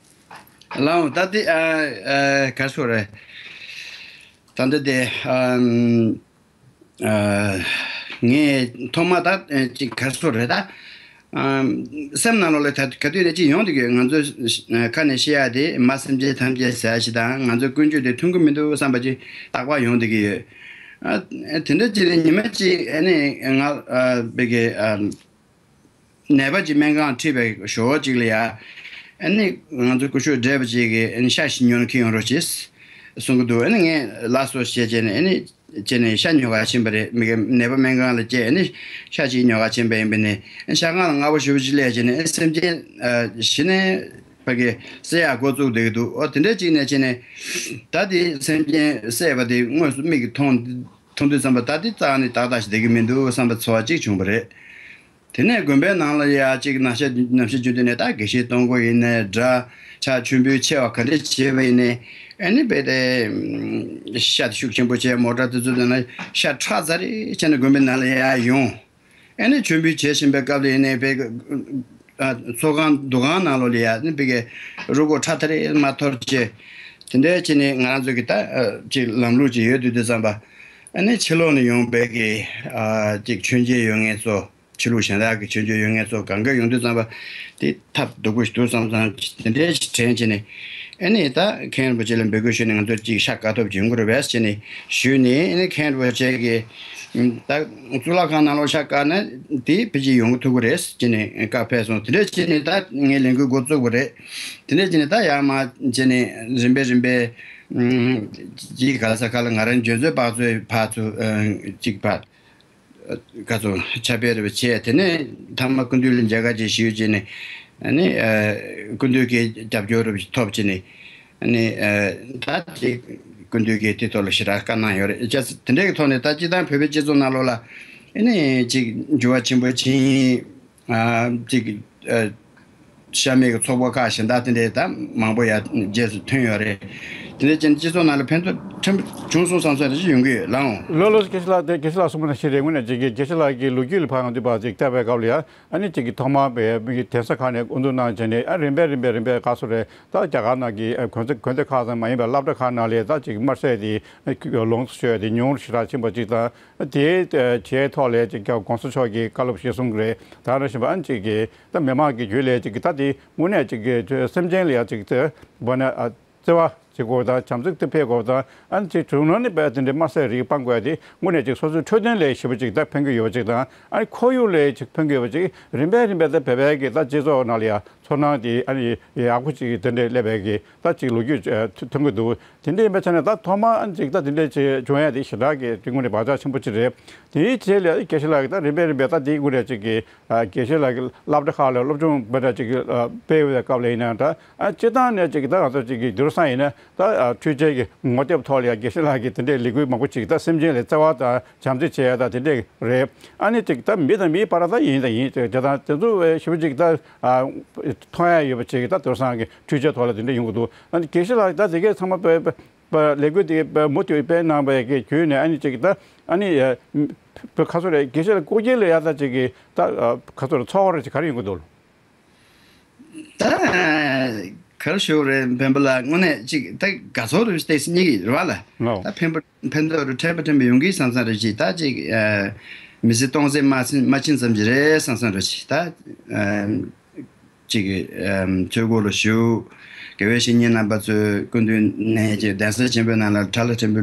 ལགས་འོང་། ད་དེ་ཨ་ཨ་ག་སོ་རེད། ད་འདི་དེ་ཨམ། ཨ་ངས་ཐོག་མ་ད་ཅིག་ག་རེ་ཟེར་རེད་ད། ཨམ། སེམས་ནང་ལོགས་ལ་ད་ག་དུས་ནས་ཅིག་ཡོང་བསྡད་ཀྱི་ཡོད། ང་ཚོ་ཁ་ནས་བཤད་ཡ་དེ་མ་སེམས་ཅན་ཐམས་ཅད་ཟེར་ཡ་ཞིག་དང་ང་ཚོའི་ཀུན་སྤྱོད་དེ་མཐུན་གྱི་མི་འདུག་བསམ་པ་ཅིག་རྟག་པར་ཡོང་བསྡད་ཀྱི་ཡོད། ཨ་དེ་འདྲ་ཅིག་ལ་ཉི་མ་ཅིག་ཨ་ནི་ང་ཨ་བེ་གི་ཨ། ནད་པ་ཅིག་སྨན་ཁང་ཁྲིད་པའི་ཞོར་ཅིག་ལ་ཡ། ཨ་ནི་ང་ཚོ་སྐུ་ཞབས་བགྲེས་པ་ཅིག་གིས་ཨ་ནི་ཤ་ཞིག་ཉོ་ནས་ཁྱེར་ཡོང་རོགས་བྱེད་གསུང་གི་འདུག་ཨ་ནི་ངས་ལགས་སོ་ཞེས་བྱས་ནས་ཨ་ནི་བྱས་ནས་ཤ་ཉོ་ག་ཕྱིན་པ་རེད། མི་གི་ནད་པ་སྨན་ཁང་ལ་བསྐྱལ་ཨ་ནི་ཤ་ཅིག་ཉོ་ག་ཕྱིན་པ་ཡིན་པ་ནས་ཨ་ཤ་ཁང་ལ་སྔ་པོ་ཞེ་པོ་ཅིག་སླེབས་བྱས་ནས་ཨ་སེམས་ཅན་ཨ་ཞི་ནས་ཕ་གི་བསད་ཡག་འགོ་བཙུགས་བསྡད་ཀྱི་འདུག་ཨོ་དེ་འདྲ་ཅིག་ནས་བྱས་ནས་ད་དེ་སེམས་ཅན་བསད་པ་དེ་དངོས་སུ་མིག་གིས་མཐོང་། མཐོང་དུས་ཙམ་པ་ད་དེ་རྩ་ནས་ཏག་ཏག་ཞིག་བསྡད་ཀྱི་མི་འདུག་བསམ་པའི་ཚོར་བ་གཅིག་བྱུང་བ་རེད། དེ་ནས་དགོན་པའི་ནང་ལ་ཡ་གཅིག་ནམ་ཞག་ནམ་ཞག་རྒྱུན་དུ་ནས་ད་དགེ་བཤེས་གཏོང་དགོས་ཡིན་ནའི་འདྲ། ཕྱག་མཆོད་འབུལ་ཆེ་བ་ག་འདྲ་བྱས་པ་ཡིན་ནའི་ཨ་ནི་རྦད་དེ་ཤ་དེ་ཤུགས་ཆེན་པོ་བྱས་མོ་ཊ་དེ་ཚོ་དེ་ན་ཤ་ཁྲག་ཚ་རེ་བྱས་ནས་དགོན་པའི་ནང་ལ་ཡ་ཡོང་། ཨ་ནི་མཆོད་འབུལ་བྱེད་བཞིན་པའི་སྐབས་ལ་ཡིན་ནའི་བེ་ཚོགས་ཁང་འདུ་ཁང་ནང་ལོགས་ལ་ཡ་ཨ་ནི་བེ་གའི་རུ་སྒོ་ཁྲ་ཐ་རེ་མ་འཐོར་བྱས། དེ་འདྲའི་བྱས་ནས་ང་རང་ཚོ་གི་ད་ཅིག་ལམ་ལུགས་ཅིག་ཡོད་དུས་དུས་ཙམ་པ་ཨ་ནི་ཕྱི་ལོགས་ནས་ཡོང་བའི་གི་ཅིག་མཆོད་མཇལ་ཡོད་མཁན་ཚོ། ཆོས་ལུགས་གཞན་དག་གི་མཆོད་མཇལ་ཡོད་མཁན་ཚོ་གང་ག་ཡོང་དུས་ཙམ་པ་དེ་ཐབས་སྡུག་པོ་ཞིག་འདུག་བསམ་བསམ་དེ་འདྲའི་ཞིག་དྲན་བྱས་ནས་ཨ་ནི་ད་མཁན་རིན་པོ་ཆེ་ལ་འབོད་སྐུལ་ཞུས་ནས་ང་ཚོ་ཅིག་ཤ་བཀག་ཐབས་ཅིག་ཡོང་གི་རེད་པས་ཟེར་ནས་ཞུས་ནས་ཨ་ནི་མཁན་རིན་པོ་ཆེ་གིས་ད་གཙུག་ལག་ཁང་ནང་ལོགས་ཤ་བཀག་ན་དེ་ཕལ་ཆེར་ཡོང་གི་ཐུབ་ཀྱི་རེད་ཟེར་ནས་བཀའ་ཕེབས་སོང་། དེ་འདྲ་བྱས་ནས་ད་ངའི་ལས་འགུལ་འགོ་བཙུགས་པ་རེད། དེ་འདྲ་བྱས་ནས་ད་ཡར་མར་བྱས་ནས་རིམ་པས་རིམ་པས་ཅིག་ག་ས་ག་ལ་ང་རང་འཇོན་ཚོད་དཔག་ཚོད་ཕར་ཚུར་ཅིག་ཕར། ག་ཚོད་ཕྱག་དཔེ་རེ་བྱས། དེ་ནས་ཐ་མ་སྐུ་མདུན་ལ་མཇལ་ཁ་ཅིག་ཞུས་བྱས་ནས་ཨ་ནི་སྐུ་མདུན་གྱི་རྒྱབ་སྐྱོར་རེ་ཐོབ་བྱས་ནས་ཨ་ནི་ད་དེ་སྐུ་མདུན་གྱིས་དེ་ཐོག་ལ་ཞེ་དྲག་བཀའ་གནང་ཡོད་རེད། ཅེས་དེ་འདྲའི་ཐོག་ནས་ད་སྤྱི་བཏང་བོད་པའི་སྤྱི་ཚོགས་ནང་ལོགས་ལ་ཨ་ནི་ཅིག་འགྱུར་བ་ཆེན་པོ་ཕྱིན་ཡིན། ཅིག་ཤ་མེད་ཀྱི་ཚོགས་པ་ཁག་གཞན་དག་དེ་འདྲའི་ད་མང་པོ་ཡར་རྗེས་སུ་ཐོན་ཡོད་རེད། དེ་འདྲ་བྱས་ན་སྤྱི་ཚོགས་ནང་ལ་ཕན་ཐོགས་ཕྲན་བུ་བྱུང་སོང་བསམ་ས་རེ་ཞིག་ཡོང་གི་ཡོད་ལགས། ལགས་ལགས་དགེ་བཤེས་ལགས། དེ་དགེ་བཤེས་ལགས་གསུངས་པ་ནང་བཞིན་རེད། དངོས་གནས་ཅིག་གི་དགེ་བཤེས་ལགས་ཀྱི་ལོ་རྒྱུས་ལ་ཕར་ཡོང་དུས་ཕར་ཅིག་བལྟས་པའི་སྐབས་ལ་ཡ་ཨ་ནི་ཅིག་གི་ཐོག་མར་བའི་མི་གི་གདན་ས་ཁག་ནས་སྐུ་མདུན་གནང་བྱས་ནས་ཨ་རིམ་པས་རིམ་པས་རིམ་པས་ག་ཚོད་རེད། ད་རྒྱ་གར་ནང་གི་ཨ་དགོན་སྡེ་དགོན་སྡེ་ཁག་ཙམ་མ་ཡིན་པར་སློབ་གྲྭ་ཁག་ནང་ལ་ད་ཅིག་དམར་ཟས་དེ་ཨ་ལོངས་སུ་སྤྱོད་དེ་ཉུང་རུ་ཞེ་དྲག་ཕྱིན་པ་ཅིག་དང་། དེའི་ཨ་བྱས་ཐོག་ལ་ཅིག་ཀྱང་གོང་ས་མཆོག་གིས་བཀའ་སློབ་ཞིག་གསུང་གི་རེད། ད་ནང་བཞིན་པ་ཨ་ནི་ཅིག་གི་ད་མི་མང་གི་རྒྱུད་ལ་ཅིག་གི་ད་དེ་དངོས་གནས་ཅིག་གི་སེམས་ཅན་ལ་ཡ་ཅིག་དེ་བ་ན་ཨ་བརྩེ་བ་བྱེད་དགོས་དང་བྱམས་བརྩེ་དེ་འཕེལ་དགོས་དང་། ཨ་ནི་ཅིག་དྲུང་ནང་ནས་བས་དེ་འདྲའི་དམར་ཟས་རིགས་སྤང་དགོས་དེ་དངོས་གནས་ཅིག་སོ་སོའི་འཕྲོད་བསྟེན་ལ་ཞེ་པོ་ཅིག་ད་ཕན་གྱི་ཡོད་པ་ཅིག་དང་། ཨ་ནི་ཁོར་ཡུག་ལ་ཅིག་ཕན་གྱི་ཡོད་པ་ཅིག་རིམ་པས་རིམ་པས་ད་བོད་པའི་གི་ད་སྤྱི་ཚོགས་ནང་ལ་ཡ་ཚོར་སྣང་དེ་ཨ་ནི་ཡག་པོ་ཅིག་དེ་འདྲའི་སླེབས་པའི་གི་ད་ཅིག་ལོ་རྒྱུས་ཨ་ཐོན་གྱི་འདུག་དེ་འདྲ་ཡིན་པའི་ཆ་ནས་ད་ཐོག་མར་ཨ་ནི་ཅིག་ད་དེ་འདྲ་ཅིག་བྱུང་ཡ་དེ་ཞེ་དྲག་གི་དེ་དངོས་གནས་བག་ཆགས་ཆེན་པོ་ཅིག་རེད། དེའི་རྗེས་ལ་དགེ་བཤེས་ལགས་ཀྱིས་ད་རིམ་པས་རིམ་པས་ད་དེའི་དངོས་གནས་ཅིག་གི་ཨ་དགེ་བཤེས་ལགས་ཀྱི་སློབ་གྲྭ་ཁག་ལ་སློབ་སྦྱོང་དཔེ་འདྲ་ཅིག་གི་ཨ་སྤེལ་བའི་སྐབས་ལ་ཡིན་ན་འདྲ། ཨ་སྤྱིར་བཏང་ནས་ཅིག་གི་ད་ང་ཚོ་ཅིག་གི་བསྡུར་ས་ཡིན་ན་ད་ཨ་འཕྲུལ་ཆས་ཀྱི་ངོ་དེབ་ཐོག་ལ་ཡང་དགེ་བཤེས་ལགས་ཀྱིས་དེ་འདྲའི་ལས་འགུལ་མང་པོ་ཅིག་ད་སེམས་ཅན་ལ་བརྩེ་བ་དང་བྱམས་བརྩེ་བྱེད་ཡ་ད་དེ་འདྲས་རེད། ཨ་ནི་ཅིག་ད་མི་དང་མིའི་བར་ད་ཡིན་ད་ཡིན་ཅིག་དེ་དང་དེ་ཚོ་ཞེ་པོ་ཅིག་ད་ཨ་མཐོང་ཡ་ཡོད་པ་ཅིག་ད་དེང་སང་གི་འཕྲུལ་ཆས་ཐོག་ལ་དེ་འདྲས་ཡོང་གི་འདུག་ཨ་ནི་དགེ་བཤེས་ལགས་ད་དེ་གས་ཚང་མ་པ་པ་ལས་འགུལ་དེ་པ་མུ་མཐུད་སྤེལ་གནང་བའི་གི་བརྒྱུད་ནས་ཨ་ནི་ཅིག་ད་ཨ་ནི་ཨ་པ་ཁ་སོ་རེ་དགེ་བཤེས་ལགས་སྐུ་སྒེར་ལ་ཡ་ད་ཅིག་གི་ད་ཨ་ཁ་སོ་རེ་ཚོར་བ་རེ་ཅིག་ག་རེ་ཡོང་གི་འདུག་ད་ག་རེ་ཞུ་རེད། འཕན་པོ་ལགས་དངོས་གནས་ཅིག་ད་དགའ་ཚོར་རེ་ཏོག་ཙམ་རྙེད་ཀྱི་རེད་བ་ལ། ལོ། ད་ཕན་པོ་ཕན་ཐོགས་རེ་ཕྲན་བུ་ཕྲན་བུ་ཡོང་གི་བསམ་བསམ་རེ་ཅིག་ད་ཅིག་ཨ་མི་ཚེ་སྟོང་ཟད་མ་ཕྱིན་མ་ཕྱིན་ཙམ་ཅིག་རེད་བསམ་བསམ་རེ་ཅིག་ད་ཨ་ཅིག་ཨ་ཚོད་སྐོར་ལ་ཞུ། དགེ་བའི་བཤེས་གཉེན་རྣམ་པ་ཚོས་སྐུ་མདུན་ནས་ཀྱི་གདན་ས་ཆེན་པོའི་ནང་ལ་ཁྲ་ལ་ཕྲན་བུ་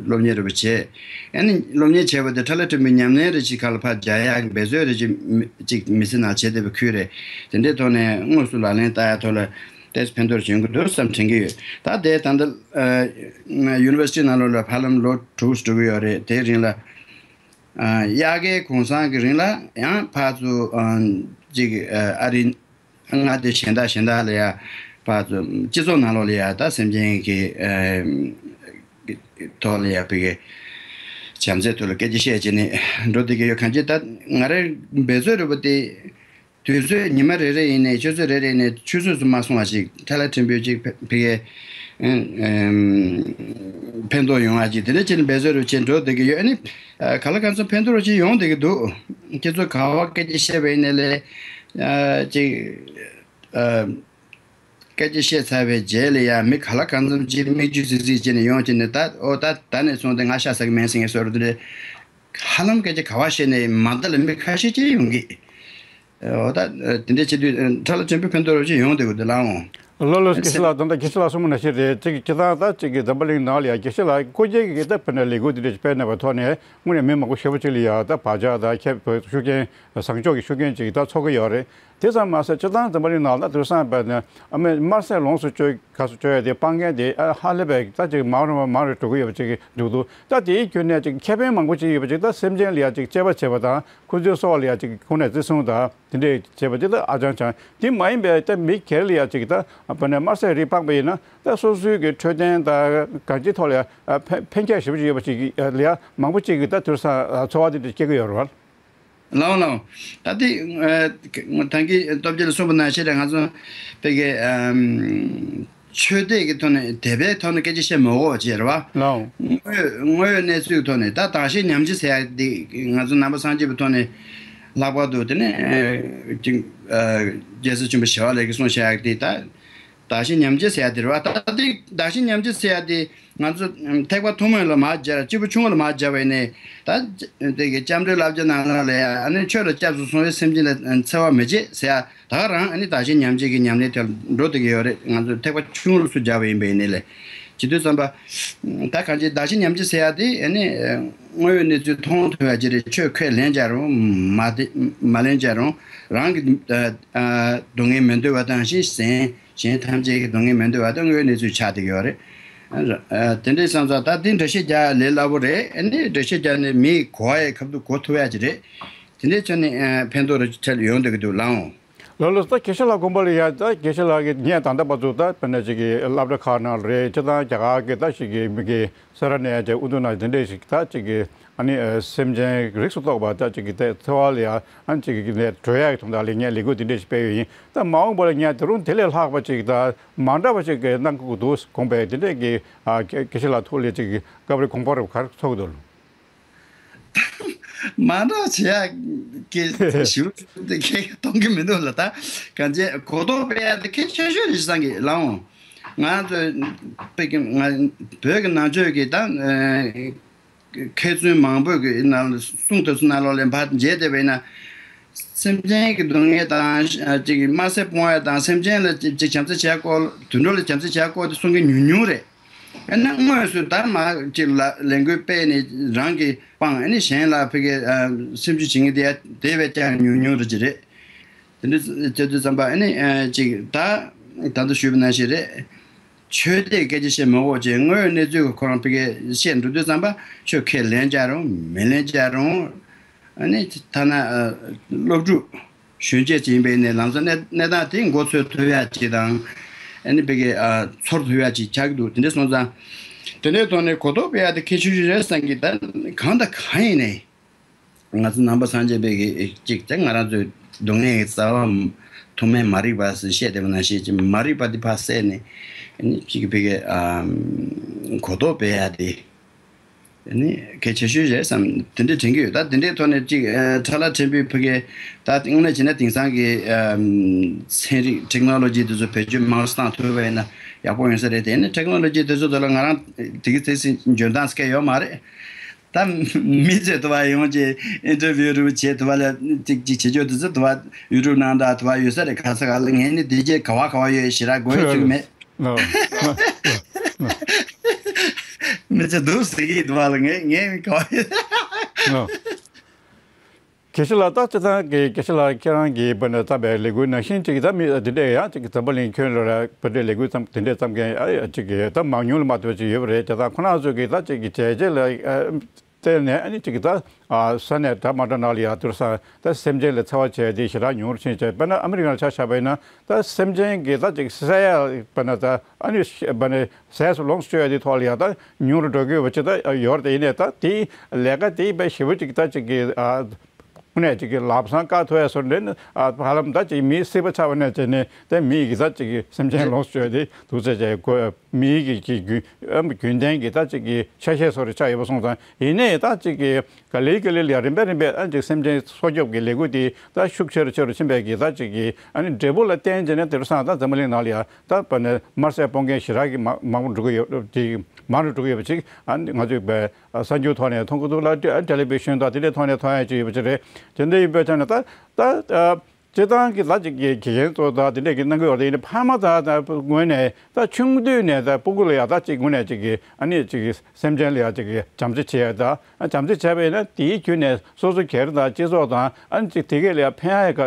སློབ་གཉེར་རེ་བྱས། ཨ་ནི་སློབ་གཉེར་བྱས་པ་དེ་ཁྲ་ལ་ཕྲན་བུའི་ཉམས་ལེན་རེ་ཅིག་ག་ལ་ཕར་རྒྱག་ཡག་གི་འབད་རྩོལ་རེ་ཅིག་མི་ཅིག་མི་ཚེ་ནང་བྱེད་བདེ་བའི་ཁུལ་རེད། དེ་འདྲའི་ཐོག་ནས་དངོས་སུ་ལག་ལེན་བསྟར་ཡག་ཐོག་ལ་ཏོག་ཙམ་ཕན་ཐོགས་བྱུང་གི་འདུག་བསམ་དྲན་གྱི་ཡོད། ད་དེ་ད་ལྟ་ཨ་ཡུ་ནི་ཝར་སི་ཊི་ནང་ལོགས་ལ་ཧ་ལམ་ལོ་དྲུག་འགྲོ་གི་ཡོད་རེད། དེའི་རིང་ལ་ཨ་དབྱར་ཁའི་གུང་སེང་གི་རིང་ལ་ཡང་ཕར་ཚུར་ཨ་ཅིག་ཨ་རི་མངའ་སྡེ་གཞན་དག་གཞན་དག་ལ་ཡ་ཕར་ཚུར་སྤྱི་ཚོགས་ནང་ལོགས་ལ་ཡ་ད་སེམས་ཅན་གྱི་ཨ་ཐོག་ལ་ཡ་བི་གའི་བྱམས་བརྩེའི་ཐོག་ལ་སྐད་ཆ་བཤད་བྱས་ནས་འགྲོ་བསྡད་ཀྱི་ཡོད། གང་ཅི་ད་ང་རའི་འབད་རྩོལ་རེ་བ་དེ་དུས་ཚོད་ཉི་མ་རེ་རེ་ཡིན་ནའི་ཆུ་ཚོད་རེ་རེ་ཡིན་ནའི་ཆུད་ཟོས་སུ་མ་སོང་བ་ཞིག་ཁྲ་ལ་ཕྲན་བུ་ཅིག་བི་གའི་ཕན་ཐོགས་ཡོང་བ་ཅིག་དེ་འདྲ་བྱས་ནས་འབད་རྩོལ་རེ་བྱས་འགྲོ་བསྡད་ཀྱི་ཡོད། ཨ་ནི་ག་ལ་གང་འཚམ་ཕན་ཐོགས་རེ་ཅིག་ཡོང་བསྡད་ཀྱི་འདུག་ཁྱེད་ཚོ་ག་བ་སྐད་ཆ་བཤད་པ་ཡིན་ནའི་ལས་ཅིག་སྐད་ཆ་བཤད་ཚར་བའི་རྗེས་ལ་ཡང་མི་ག་ལ་གང་འཚམ་ཅིག་མིག་ཆུ་ཟིག་ཟིག་བྱས་ནས་ཡོང་བྱས་ནས་ད་ཨོ་ད་ད་ནས་བཟུང་སྟེ་ང་ཤ་ཟ་གི་མིན་ཟེར་མཁན་བཟོ་འདྲ་དེ་འདྲ་ཧ་ལམ་སྐད་ཆ་ག་བ་བཤད་ནས་མ་མཐའ་ལ་མི་ཁ་ཤས་ཅིག་ཡོང་གི། ཨོ་ད་དེ་འདྲ་བྱེད་དུས་ཁྲ་ལ་ཕྲན་བུ་ཕན་ཐོགས་རོགས་ཅིག་ཡོང་བསྡད་དགོས་འདུག་ལགས་འོང་། ལོ་ལོ་དགེ་བཤེས་ལགས། ད་ལྟ་དགེ་བཤེས་ལགས་གསུངས་པ་ནང་བཞིན་རེད། ཅིག་སྤྱིར་བཏང་ད་ཅིག་གི་འཛམ་བུ་གླིང་ནང་ལ་ཡང་དགེ་བཤེས་ལགས་སྐུ་སྒེར་གྱི་ད་ཕན་ནས་ལས་འགུལ་འདི་འདྲ་ཞིག་སྤེལ་གནང་བའི་ཐོག་ནས་དངོས་གནས་མི་མང་པོ་ཞེ་པོ་ཅིག་ལ་ཡང་ད་བག་ཆགས་དང་ཁྱད་པར་ཤུགས་རྐྱེན་བཟང་ཕྱོགས་ཀྱི་ཤུགས་རྐྱེན་ཅིག་ད་ཚོགས་ཀྱི་ཡོད་རེད། དེ་ཙམ་མ་ཟད་སྤྱིར་བཏང་འཛམ་བུ་གླིང་ནང་ལ་དུས་སང་བས་ནས་ཨ་མའི་དམར་ཟས་ལོངས་སུ་སྤྱོད་ག་སུ་སྤྱོད་ཡ་དེ་སྤང་མཁན་དེ་ཨ་ཧ་ལས་པའི་ད་ཅིག་མང་རུ་མང་རུ་འགྲོ་གི་ཡོད་པ་ཅིག་འདུག་འདུག་ད་དེའི་ཁྱོན་ནས་ཅིག་ཁེ་ཕན་མང་པོ་ཅིག་ཡོད་པ་ཅིག་ད་སེམས་ཅན་ལ་ཡ་ཅིག་གཅེས་པ་བྱེད་པ་དང་ཁོ་ཚོའི་སྲོག་ལ་ཡ་ཅིག་ཁོང་ནས་བརྩི་སྲུང་དང་དེ་འདྲས་བྱེད་པ་ཅིག་ད་ཨ་ཅང་ཅང་དེ་མ་ཡིན་པའི་ད་མི་སྒེར་ལ་ཡ་ཅིག་ད་བ་ནས་དམར་ཟས་རིགས་སྤངས་པ་ཡིན་ན་ད་སོ་སོའི་གི་འཕྲོད་བསྟེན་དང་གང་ཅིའི་ཐོག་ལ་ཡ་ཕན་ཕན་ཁྱད་ཞེ་པོ་ཅིག་ཡོད་པ་ཅིག་ལ་ཡ་མང་པོ་ཅིག་གི་ད་དུས་སང་ཚོར་བ་དེ་འདྲ་སྐྱེ་གི་ཡོད་རེད་བ། ལའོ་ལའོ། ད་ལྟའི་ད་གིན་སྟོབས་རྒྱལ་གསུངས་པ་ནང་བཞིན་རེད། ང་ཚོ་དཔེ་གི་ཆོས་དད་ཀྱི་ཐོག་ནས་དད་པའི་ཐོག་ནས་སྐད་ཆ་བཤད་མི་དགོས་ཅེས་རེད་བ། ལའོ། དངོས་ཡོད་དངོས་ཡོད་གནས་ཚུལ་གྱི་ཐོག་ནས་ད་བདག་གཞན་མཉམ་བརྗེ་ཟེར་ཡག་དེ་ང་ཚོ་ནང་པ་སངས་རྒྱས་པའི་ཐོག་ནས་ལྷག་པར་དུ་དེ་ནས་ཅིག་རྒྱལ་སྲས་ཆེན་པོ་ཞི་བ་ལྷ་གིས་གསུངས་བཞག་ཡག་དེ་ད། བདག་གཞན་མཉམ་བརྗེ་ཟེར་ཡ་དེ་རེད་བ། ད་དེ་བདག་གཞན་མཉམ་བརྗེ་ཟེར་ཡ་དེ་ང་ཚོ་ཐེག་པ་ཐུན་མོང་ལ་མར་སྦྱར་སྐྱེས་བུ་ཆུང་ངུ་ལ་མར་སྦྱར་བ་ཡིན་ནའི་ད་དེ་གི་སྐྱབས་འགྲོའི་བསླབ་བྱ་ནང་ལ་ལ་ཡ་ཨ་ནི་ཆོས་ལ་སྐྱབས་སུ་སོང་བའི་སེམས་ཅན་ལ་འཚེ་བ་མི་བྱེད་ཟེར་ཡ་ད་ག་རང་ཨ་ནི་བདག་གཞན་མཉམ་བརྗེ་གི་ཉམས་ལེན་དེ་ལ་འགྲོ་བསྡད་ཀྱི་ཡོད་རེད། ང་ཚོ་ཐེག་པ་ཆུང་ངུ་ལ་སུ་སྦྱར་བ་ཡིན་པ་ཡིན་ནའི་ལས་བྱེད་དུས་ཙམ་པ་ད་གང་ཅི་བདག་གཞན་མཉམ་བརྗེ་ཟེར་ཡ་དེ་ཨ་ནི་དངོས་ཡོད་གནས་ཚུལ་མཐོང་ཐུབ་ཡ་ཅིག་རེད། ཆོས་ཁས་ལེན་བྱ་རུང་མ་དེ་མ་ལེན་བྱ་རུང་རང་གི་སྡུག་བསྔལ་མི་འདོད་པ་དང་ཞིང་ཟེར། གཞན་ཐམས་ཅད་ཀྱི་སྡུག་བསྔལ་མི་འདོད་པ་དང་དངོས་གནས་ཚུལ་ཆགས་བསྡད་ཀྱི་ཡོད་རེད། ཨ་དེ་འདྲའི་བསམ་ཚུལ་ད་འདི་འགྲེལ་བཤད་རྒྱག་ལས་སླ་པོ་རེད། ཨ་ནི་འགྲེལ་བཤད་རྒྱག་ནས་མིའི་གོ་བ་ཡི་ཁབ་ཏུ་གོ་ཐུབ་ཡ་ཅིག་རེད། དེ་འདྲའི་ཆ་ནས་ཨ་ཕན་ཐོགས་རེ་ཆེ་ཡོང་བསྡད་ཀྱི་འདུག་ལགས་འོང་། ལགས་ལགས། ད་དགེ་བཤེས་ལགས་དགོངས་པ་ལ་ཡ་ད་དགེ་བཤེས་ལགས་ཀྱིས་ངས་ད་ལྟ་བར་དུ་ད་དཔེར་ན་ཅིག་གི་སློབ་གྲྭ་ཁག་ནང་རེད། སྤྱིར་བཏང་རྒྱ་གར་གྱི་ད་ཅིག་གི་མི་གི་ས་ར་ནས་ཅིག་ཨུ་ཐུ་ན་དེ་འདྲས་ཞིག་ད་ཅིག་གི་ཨ་ནི་ཨ་སེམས་ཅན་རིགས་སུ་གཏོགས་པ་ད་ཅིག་གི་ད་འཚོ་བ་ལ་ཡ་ཨ་ཅིག་གི་ནས་གྲོལ་ཡག་གི་དོན་དག་ལ་ངས་ལས་འགུལ་དེ་འདྲས་ཞིག་སྤེལ་ཡོད་ཡིན། ད་མ་འོངས་པ་ལ་ངས་དེ་རུང་དེ་ལས་ལྷག་པ་ཅིག་ད་མ་འདྲ་བ་ཅིག་གི་གནང་དགོས་ཀྱི་འདུག་དགོངས་པས་དེ་འདྲས་ཀྱི་ཨ་དགེ་བཤེས་ལགས་ཐུགས་ལ་ཅིག་གི་སྐབས་རེ་དགོངས་པ་རེ་ག་རེ་ཚོར་གྱི་འདུག་མ་འདྲ་བྱེད་ཡག་གི་ཞུ་དེ་ཁྱེད་གཏོང་གི་མི་འདུག་ལ། ད་གང་ཅི་གོ་རྟོགས་སྤེལ་ཡག་དེ་གལ་ཆེ་ཤོས་རེད་བསམ་གི་ལགས་འོང་། ང་ཚོ་དཔེ་གི་ང་བོད་ཀྱི་ནང་ཆོས་ཀྱི་ད་མཁས་བཙུན་མང་པོས་ཀྱི་ནང་གསུང་དེ་ཚོ་ནང་ལོགས་ལ་ཕར་མཇལ་བསྡད་པ་ཡིན་ན། སེམས་ཅན་གྱི་སྡུག་བསྔལ་དང་ཅིག་དམར་ཟས་སྤོང་ཡ་དང་སེམས་ཅན་ལ་ཅིག་བྱམས་བརྩེ་བྱ་དགོས། དུད་འགྲོ་ལ་བྱམས་བརྩེ་བྱ་དགོས་དེ་གསུང་མཁན་ཉུང་ཉུང་རེད། ཨ་ནི་དངོས་སུ་ད་མ་ཅིག་ལ་ལས་འགུལ་སྤེལ་ནས་རང་གིས་སྤང་ཨ་ནི་གཞན་ལ་ཕ་གི་སེམས་ཤུགས་བྱེད་མཁན་དེ་དེ་བས་ཀྱང་ཉུང་ཉུང་རེད་ཅི་རེད། དེ་འདྲ་བྱེད་དུས་ཙམ་པ་ཨ་ནི་ཅིག་ད་ད་ལྟ་ཞུས་པ་ནང་བཞིན་རེད། ཆོས་དད་སྐད་ཆ་བཤད་མི་དགོས་ཅེས་དངོས་ཡོད་གནས་ཚུལ་གྱི་ཁོ་རང་ཕ་གི་བཤད་འགྲོ་དུས་ཙམ་པ་ཆོས་ཁས་ལེན་བྱ་རུང་མི་ལེན་བྱ་རུང་ཨ་ནི་ཐ་ན་སློབ་ཕྲུག་གཞོན་སྐྱེས་ཅིག་ཡིན་པའི་ནས་ལམ་སང་གནས་གནས་སྟངས་དེ་མགོ་ཚོས་ཐུབ་ཡ་ཅིག་དང་། ཨ་ནི་ཕ་གི་ཨ་ཚོར་ཐུབ་ཡ་ཅིག་ཆགས་ཀྱི་འདུག་དེ་འདྲ་སོང་ཙང་། དེ་འདྲའི་ཐོག་ནས་གོ་རྟོགས་སྤེལ་ཡ་དེ་གལ་ཆེ་ཤོས་རེད་བསམ་གི། ད་གང་དང་གང་ཡིན་ནའི་ང་ཚོ་ནང་པ་སངས་རྒྱས་པའི་གི་ཅིག་ད་ང་རང་ཚོའི་སྡུག་བསྔལ་གྱི་རྩ་བ་ཐུག་མེད་མ་རིག་པ་ཟེར་བཤད་བསྡད་པ་ནང་བཞིན་ཅིག་མ་རིག་པ་དེ་ཕར་བསལ་ནས་ཨ་ནི་ཅིག་ཕ་གི་ཨ་གོ་རྟོགས་སྤེལ་ཡ་དེ། ནི་གལ་ཆེ་ཤོས་རེད་བསམ་དེ་འདྲས་དྲན་གྱི་ཡོད། ད་དེ་འདྲའི་ཐོག་ནས་ཅིག་ཨ་ཁྲ་ལ་ཕྲན་བུའི་ཕ་གི་ད་དངོས་གནས་བྱས་ན་དེང་སང་གི་ཨམ་ཚན་རིག་ཊེག་ནོ་ལོ་ཇི་དེ་ཚོ་བེད་སྤྱོད་མང་རུ་བཏང་ཐུབ་པ་ཡིན་ན་ཡག་པོ་ཡོང་ས་རེད། དེ་ནི་ཊེག་ནོ་ལོ་ཇི་དེ་ཚོ་ཐོག་ལ་ང་རང་དེ་གི་ཚེ་སྲིད་འཇོན་ཐང་སྐད་ཡོད་མ་རེད། ད་མི་ཚོས་དུ་བ་ཡོང་ཅིག་ཨིན་ཊར་བིའུ་རུ་བྱེད་དུ་བ་ལ་ཅིག་ཅིག་བྱེད་རྒྱུ་དེ་ཚོ་དུ་བ་ཡུ་ཊུབ་ནང་འདྲ་དུ་བ་ཡོད་ས་རེད། ག་ས་ག་ལ་ངས་ནི་དེ་རྗེས་ག་བ་ག་བ་ཡོད་ཞེ་དྲག་དགོས་ཚུལ་མེད། ལོ། མི་ཚེ་སྡུག་ཟེར་གྱི་འདུག་བ་ལ་ངས་ངས་ག་བ་ཡོད། ལོ། དགེ་བཤེས་ལགས། ད་སྤྱིར་བཏང་གི་དགེ་བཤེས་ལགས་ཁྱེད་རང་གིས་བོད་ནས་བརྩམས་པའི་ལས་འགུལ་ནང་བཞིན་ཅིག་ད་མི་འདི་འདྲས་ཡང་ཅིག་འཛམ་བུ་གླིང་ཁྱོན་ལ་ར་བོད་འདྲས་ལས་འགུལ་བརྩམས་དེ་འདྲས་བརྩམས་མཁན་ཨ་ཅིག་གི་ད་མང་ཉུང་ལ་མ་ལྟོས་ཅིག་ཡོད་པ་རེད། དེ་དག་ཁོ་རང་ཚོ་གིས་ད་ཅིག་གི་བྱས་རྗེས་ལ་ཨ་བརྟེན་ནས་ཨ་ནི་ཅིག་གི་ད་ཨ་ས་གནས་འདྲ་མ་འདྲ་ནང་ལ་ཡང་དུར་ས་ད་སེམས་ཅན་ལ་འཚེ་བ་བྱས་ཏེ་ཞེ་དྲག་ཉུང་རུ་ཕྱིན་བྱས། དཔེར་ན་ཨ་མི་རི་ཀ་ལ་ཆ་བཞག་པ་ཡིན་ན་ད་སེམས་ཅན་གྱི་ད་ཅིག་བསད་ཡ་དཔེར་ན་ད་ཨ་ནི་དཔེར་ན་ཟས་སུ་ལོངས་སུ་སྤྱོད་ཡ་དེ་ཐོག་ལ་ཡང་ད་ཉུང་རུ་འགྲོ་གི་ཡོད་པ་ཅིག་ད་ཡོད་རེད། དེ་ཡིན་ནའི་ད་དེའི་ལས་ཀ་དེ་དཔེ་ཞེ་པོ་ཅིག་ད་ཅིག་གི་ཨ། ཁོ་ནས་ཅིག་གི་ལམ་སང་བཀག་ཐུབ་ཡ་སོར་འདྲེན་ཧ་ལམ་ད་ཅིག་མིའི་སྲིད་པ་ཆགས་པ་ནས་བྱས་ནས་ད་མི་ཡི་གི་ད་ཅིག་གི་སེམས་ཅན་ལོངས་སྤྱོད་དེ་དུག་རྩི་བྱས་དགོས། མི་ཡི་གི་གི་རྒྱུ་རྒྱུན་ལྡན་གྱི་ད་ཅིག་གི་ཆ་ཤས་སོར་ཆགས་ཡོད་པ་སོང་ཙང་ཡིན་ནའི་ད་ཅིག་གི་ག་ལེ་ག་ལེ་ལ་རིམ་པས་རིམ་པས་ཨ་ཅིག་སེམས་ཅན་སྲོག་སྐྱོབ་ཀྱི་ལས་འགུལ་དེ་ད་ཤུགས་ཆེ་རུ་ཆེ་རུ་ཕྱིན་པའི་གི་ད་ཅིག་གི་ཨ་ནི་འབྲས་བུ་ལ་བརྟེན་བྱས་ནས་དེ་རུ་སང་ད་འཛམ་བུ་གླིང་ནང་ལ་ཡ་ད་བ་ནས་དམར་ཟས་སྤོང་མཁན་ཞེ་དྲག་གི་མང་མང་པོ་འགྲོ་གི་ཡོད་དེ་མང་རུ་འགྲོ་གི་ཡོད་པ་ཅིག་ཨ་ནི་ང་ཚོས་བས། གསར་འགྱུར་ཐོག་ནས་མཐོང་གི་འདུག་ལ། ཊེ་ཊེ་ལི་བི་ཤན་དང་དེ་འདྲའི་ཐོག་ནས་མཐོང་ཡ་ཅིག་ཡོད་པ་ཅིག་རེད། དེ་འདྲ་ཡིན་པའི་ཆ་ནས་ད་ད་སྤྱིར་བཏང་གི་ད་ཅིག་གི་དགེ་རྒན་ཚོ་དང་དེ་འདྲས་ཀྱི་གནང་གི་ཡོད་རེད། ཡིན་ནའི་ཕ་མ་དང་ད་ངོས་ནས་ད་ཆུང་དུས་ནས་ད་སྤུ་གུ་ལ་ཡ་ད་ཅིག་ངོས་ནས་ཅིག་གི་ཨ་ནི་ཅིག་གི་སེམས་ཅན་ལ་ཡ་ཅིག་གི་བྱམས་བརྩེ་བྱེད་ཡ་ད་བྱམས་བརྩེ་བྱས་པ་ཡིན་ན་དེའི་བརྒྱུད་ནས་སོ་སོ་སྒེར་དང་སྤྱི་ཚོགས་དང་ཨ་ནི་ཅིག་དེ་གས་ལ་ཡ་ཕན་ཡ་ག་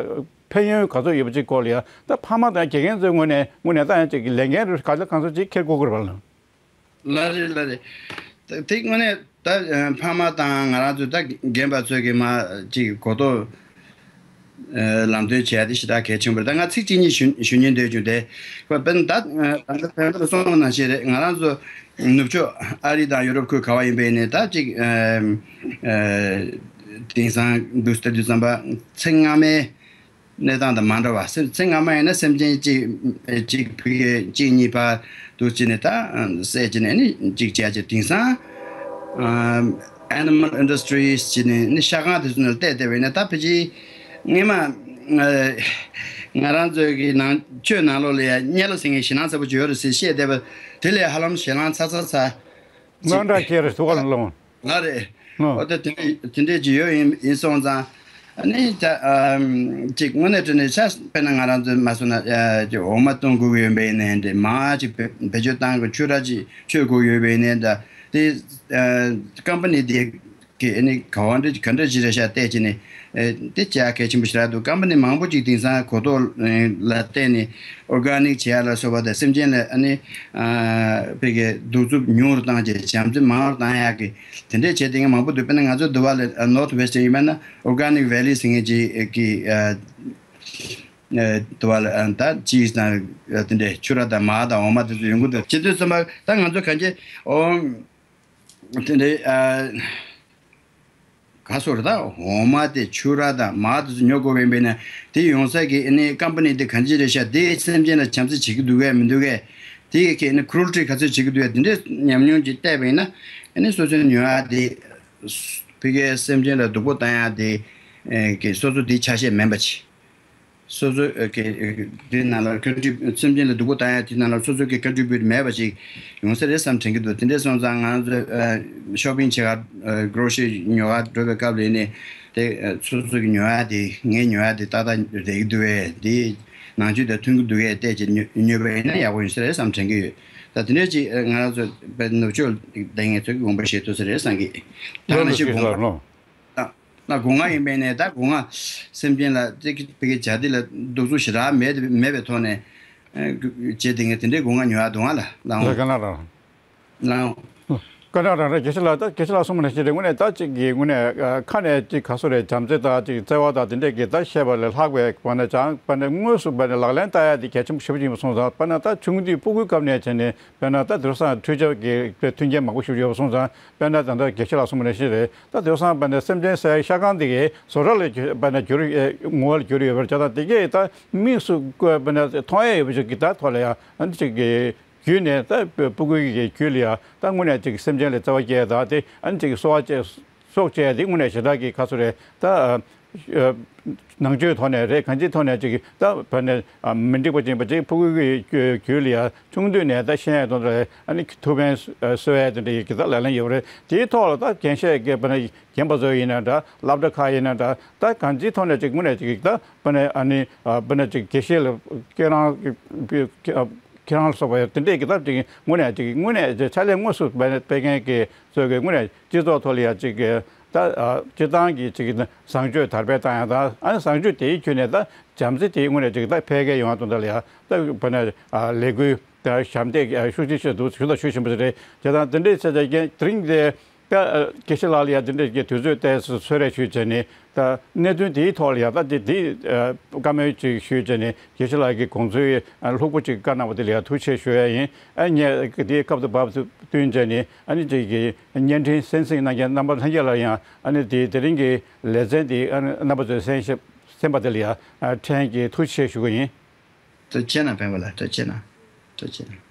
ཕན་ཡོན་ག་ཚོད་ཡོད་པ་ཅིག་སྐོར་ལ་ཡ། ད་ཕ་མ་དང་དགེ་རྒན་ཚོའི་ངོས་ནས་ངོས་ནས་ད་ཡང་ཅིག་ལས་འགན་རུ་ག་ལ་གང་འཚམ་ཅིག་འཁྱེར་དགོས་ཀྱི་རེད་པ་ལགས། ལགས་རེད། ལགས་རེད། ད་དེ་དངོས་གནས་ད་ཨ་ཕ་མ་དང་ང་རང་ཚོ་ད་རྒན་པ་ཚོས་ཀྱི་མ་ཅིག་གོ་རྟོགས་ཨ་ལམ་སྟོན་བྱས་ཏེ་ཞེ་དྲག་གལ་ཆེན་པོ་རེད། ད་ང་ཚིག་གཅིག་གཉིས་ཞུ་ཞུ་སྙིང་འདོད་བྱུང་། དེ་ཁོ་དཔེར་ན་ད་ཨ་ད་ལྟ་བོད་པར་སོང་བ་ནང་བཞིན་རེད། ང་རང་ཚོ་ནུབ་ཕྱོགས་ཨ་རི་དང་ཡུ་རོབ་ཁུལ་ག་བ་ཡིན་པ་ཡིན་ནའི་ད་ཅིག་ཨ་ཨ་དེང་སང་འདུག་ལྟ་དུས་ཙམ་པ་ཚེ་སྔ་མའི་གནས་སྟངས་དང་མ་འདྲ་བ། སེམས་ཚེ་སྔ་མ་ཡིན་ན་སེམས་ཅན་གཅིག་གཅིག་ཕ་གི་གཅིག་གཉིས་ཕར་འདུག་བྱས་ནས་ད་བསད་བྱས་ནས་ནི་གཅིག་བྱས་བྱས། དེང་སང་animal industries་བྱས་ནས་ནི་ཤ་ཁང་དེ་ཚོ་ནང་བལྟས་བལྟས་པ་ཡིན་ན། ད་ཕལ་ཆེར་སྔས་མ་ང་རང་ཚོའི་གི་ནང་ཆོས་ནང་ལོགས་ལ་ཡ་དམྱལ་བ་ཟེར་མཁན་ཞེད་སྣང་ཚ་པོ་ཅིག་ཡོད་རེད་ཟེར་བཤད་བསྡད་པ་དེ་ལས་ཧ་ལམ་ཞེད་སྣང་ཚ་ཚ་ཚ་ཅིག་དངངས་སྐྲག་སྐྱེ་རེད་ཐུགས་ཁ་ལ་ལོང་། ང་རེད། ཨོ། ཨོ་དེ་དེ་དེ་འདྲས་ཅིག་ཡོད་ཡིན་ཡིན་སོང་ཙང་། ཨ་ནི་ད་ཨམ་ཅིག་དངོས་གནས་དྲང་གནས་ཆ་དཔེར་ན་ང་རང་ཚོ་མ་སོང་ན་ཨ་ཅིག་འོ་མ་བཏུང་དགོས་ཀྱི་ཡོད་པ་ཡིན་ནའི་འདྲ། མར་ཅིག་བེད་བེད་སྤྱོད་བཏང་དགོས། ཆུ་རགས་ཅིག་མཆོད་དགོས་ཡོད་པ་ཡིན་ནའི་འདྲ། དེ་ཨ་ཀམ་པ་ནི་དེ་གི་ཨ་ནི་ག་བ་འདྲ་ག་འདྲ་ཅིག་རེད་ཤག་བལྟས་བྱས་ནས་ཨ་དེ་བྱ་གལ་ཆེན་པོ་ཞེ་དྲག་འདུག་ཀམ་པ་ནི་མང་པོ་ཅིག་དེང་སང་གོ་རྟོགས་ལ་བརྟེན་ནས་ཨོར་ག་ནིག་བྱེད་ཡ་ལ་སོགས་པ་དང་སེམས་ཅན་ལ་ཨ་ནི་ཨ་ཕ་གི་གདུག་རྩུབ་ཉུང་རུ་བཏང་བྱས་བྱམས་བརྩེ་མང་རུ་བཏང་ཡག་གི་དེ་འདྲས་བྱས་བསྡད་མཁན་མང་པོ་འདུག་དཔེར་ན་ང་ཚོ་འདི་བ་ལ་ནོར་ཐི་ཝེ་སི་ཊི་ཡིན་པ་ན་ཨོར་ག་ནིག་ཝེ་ལི་ཟེར་མཁན་ཅིག་གི་ཨ་ཨ་འདི་བ་ལ་ཨ་ད་ཅིས་དང་ཨ་དེ་འདྲས་ཆུ་རགས་དང་མར་དང་འོ་མ་དེ་ཚོ་ཡོང་གི་འདུག་བྱེད་དུས་ཙམ་པ་ད་ང་ཚོ་གང་ཅི་ཨོ་དེ་འདྲས་ཨ། ག་སོགས་རེད། ད་འོ་མ་དེ་ཆུ་རགས་དང་མར་དེ་ཚོ་ཉོ་དགོས་པ་ཡིན་པས་ན། དེ་ཡོང་ས་གི་ཨ་ནི་ཀམ་པ་ནི་དེ་གང་ཅི་རེད་ཤག་དེ་སེམས་ཅན་ལ་བྱམས་བརྩེ་བྱེད་ཀྱི་འདུག་གས་མི་འདུག་གས། དེ་གི་ཨ་ནི་ཁུ་རུལ་ཊི་ག་ཚོད་བྱེད་ཀྱི་འདུག་གས། དེ་འདྲའི་ཉམས་མྱོང་ཅིག་བལྟས་པ་ཡིན་ན། ཨ་ནི་སོ་སོའི་ཉོ་ཡག་དེ་ཕ་གིའི་སེམས་ཅན་ལ་སྡུག་པོ་བཏང་ཡག་དེ་ཨེ་གི་སོ་སོ་དེ་ཆ་ཤས་མིན་པ་ཅིག་སོ་སོ་ཨ་གི་དེ་ནང་ལ་ཀོན་ཊི་སེམས་ཅན་ལ་སྡུག་པོ་བཏང་ཡ་དེ་ནང་ལ་སོ་སོ་གི་ཀོན་ཊི་བིའུ་ཊི་མེད་པ་ཞིག་ཡོང་ས་རེད་བསམ་དྲན་གྱི་འདུག་དེ་འདྲ་སོང་ཙང་ང་ཚོ་ཨ་ཤོ་པིང་བྱེད་ག་ཨ་གྲོ་སི་རི་ཉོ་ག་འགྲོ་བའི་སྐབས་ལ་ནི་དེ་ཨ་སོ་སོ་གི་ཉོ་ཡ་དེ་ངའི་ཉོ་ཡ་དེ་ཏག་ཏག་རེད་ཀྱི་འདུག་གས། དེ་ནང་ཆོས་དང་མཐུན་གྱི་འདུག་གས་བལྟས་ཀྱི་ཉོ་ཉོས་པ་ཡིན་ན་ཡག་པོ་ཡོང་ས་རེད་བསམ་དྲན་གྱི་ཡོད། ད་དེ་འདྲ་ཅིག་ཨ་ང་རང་ཚོ་དཔེ་ནུབ་ཕྱོགས་བསྡད་མཁན་ཚོས་དགོངས་པ་བཞེས་ཐུབ་ས་རེད་བསམ་གྱི། ད་ནང་བཞིན་དགོངས་པ། ད་ང་སྒོ་ང་ཡིན་པས་ནས་ད་སྒོ་ང་སེམས་ཅན་ལ་ཙི་གི་ཕ་གི་བྱ་དེ་ལ་གདུག་རྩུབ་ཞེ་དྲག་མེད་མེད་པའི་ཐོག་ནས་ཨ་བྱེད་དེ་ངས་དེ་འདྲའི་སྒོ་ང་ཉོ་ཡག་འདུག་ང་ལ་ལའང་། ལ་ཀ་ན་ར། ལའང་། ཀ་ན་ར་ར་དགེ་བཤེས་ལགས། ད་དགེ་བཤེས་ལགས་གསུངས་པ་ནང་བཞིན་རེད། དངོས་གནས་ད་ཅིག་གི་དངོས་གནས་ཨ་ཁ་ནས་ཅིག་ག་སོ་རེད། བྱམས་བརྩེ་དང་ཅིག་བརྩེ་བ་དང་དེ་འདྲས་ཀྱི་ད་བཤད་པ་ལས་ལྷག་པའི་བར་ནས་ཀྱང་དཔེར་ན་དངོས་སུ་དཔེར་ན་ལག་ལེན་བསྟར་ཡག་དེ་གལ་ཆེན་པོ་ཞེ་པོ་ཅིག་ཡིན་པ་སོང་ཙང་། དཔེར་ན་ད་ཆུང་དུས་སྤུ་གུའི་སྐབས་ནས་བྱས་ནས་དཔེར་ན་ད་དེང་སང་འཕྲུལ་ཆས་ཀྱི་མཐུན་རྐྱེན་མང་པོ་ཞིག་ཡོད་པ་སོང་ཙང་། དཔེར་ན་ད་ལྟ་དགེ་བཤེས་ལགས་གསུངས་པ་ནང་བཞིན་རེད། ད་དེང་སང་དཔེར་ན་སེམས་ཅན་བསད་ཤ་ཁང་དེ་གའི་བཟོ་གྲྭ་ལ་གྱུར་དཔེར་ན་གྱུར་ངོ་བོ་ལ་གྱུར་ཡོད་པར་བྱས་ཙང་། དེ་གས་ད་དམིགས་སུ་བཀོད་དཔེར་ན་མཐོང་ཡས་ཡོད་པ་ཞིག་གི་ད་ཐོག་ལ་ཡང་ཨ་ནི་ཅིག་གི་བརྒྱུད་ནས་ད་སྤུ་གུ་གི་རྒྱུད་ལ་ཡང་ད་དངོས་གནས་ཅིག་སེམས་ཅན་ལ་བརྩེ་བ་སྐྱེ་ད་དེ་ཨ་ནི་ཅིག་གསོ་བ་བཅས་སྲོག་བཅད་དེ་དངོས་གནས་ཞེ་དྲག་གི་ཁ་སོ་རེད་ད། ཨ་ནང་ཆོས་ཐོག་ནས་རེད། གང་ཅིའི་ཐོག་ནས་ཅིག་ད་བར་ནས་ཨ་མི་འགྲིག་པ་ཅིག་ཡིན་པ་ཅིག་ཕྲུ་གུ་གི་རྒྱུད་ལ་ཡང་ཆུང་དུས་ནས་ད་ཤེས་ཡས་དོན་དུ་ཨ་ནི་ཐུགས་ཕན་གསོས་ཡས་དེ་འདྲ་ཡི་གི་ད་ལག་ལེན་ཡོད་རེད། དེའི་ཐོག་ལ་ད་རྒན་ཤས་ཀྱི་བར་ནས་རྒན་པ་ཚོ་ཡིན་ན་འདྲ། སློབ་གྲྭ་ཁག་ཡིན་ན་འདྲ། ད་གང་ཅིའི་ཐོག་ནས་ཅིག་དངོས་གནས་ཅིག་ད་བར་ནས་ཨ་ནི་ཨ་བར་ནས་ཅིག་དགེ་བཤེས་ལ་ཁྱེད་རང་གི་ཁྱེད་རང་ལ་སོགས་པ་དེ་འདྲས་ཀྱི་ད་ཅིག་དངོས་གནས་ཅིག་དངོས་གནས་ཕྱག་ལས་དངོས་སུ་སྤེལ་མཁན་གྱི་ཚོས་ཀྱི་དངོས་གནས་སྤྱི་ཚོགས་ཐོག་ལ་ཡ་ཅིག་གི་ད་ཨ་སྤྱིར་བཏང་གི་ཅིག་བཟང་སྤྱོད་དར་སྤེལ་བཏང་ཡ་དང་། ཨ་ནི་བཟང་སྤྱོད་དེའི་བརྒྱུད་ནས་ད་བྱམས་བརྩེ་དེའི་དངོས་གནས་ཅིག་ད་འཕེལ་རྒྱས་ཡོང་བ་དང་། ད་ལ་ཡ་ད་བར་ནས་ཨ་ལས་འགུལ་ད་ཞབས་འདེགས་ཨ་ཤུགས་ཆེ་ཞིག་འདུག་ཞུ་དང་ཞུ་བཞིན་པ་རེད། དེ་དང་དེ་འདྲའི་ཚེ་ཚད་ཀྱི་དེ་རིང་དེ་ད་ཨ་དགེ་བཤེས་ལགས་ལ་ཡ་དེ་འདྲའི་གི་དུས་ཚོད་ཏོག་ཙམ་གསོལ་རས་ཞུས་བྱས་ནས། ད་གནད་དོན་དེའི་ཐོག་ལ་ཡ་ད་དེ་དེ་ཨ་བཀའ་མོལ་ཅིག་ཞུས་བྱས་ནས་དགེ་བཤེས་ལགས་ཀྱིས་དགོངས་ཚུལ་ཨ་ལྷུག་པོ་ཅིག་བཀའ་གནང་བ་དེ་ལ་ཡ་ཐུགས་རྗེ་ཆེ་ཞུ་ཡ་ཡིན། ཨ་ངས་དེའི་སྐབས་དུ་བབ་བསྟུན་བྱས་ནས་ཨ་ནི་ཅིག་གི་བརྙན་འཕྲིན་གསན་གཟིགས་གནང་མཁན་རྣམ་པ་ལྷན་རྒྱས་ལ་ཡང་ཨ་ནི་དེ་དེ་རིང་གི་ལེ་ཚན་དེ་ཨ་ནི་རྣམ་པ་ཚོས་གསན་ཤེས་གསན་པ་དེ་ལ་ཡ་ཨ་ཕྲན་གྱིས་ཐུགས་རྗེ་ཆེ་ཞུ་གི་ཡིན། ཐུགས་རྗེ་གནང་སྤེན་པ་ལགས། ཐུགས་རྗེ་གནང་། ཐུགས་རྗེ་གནང་།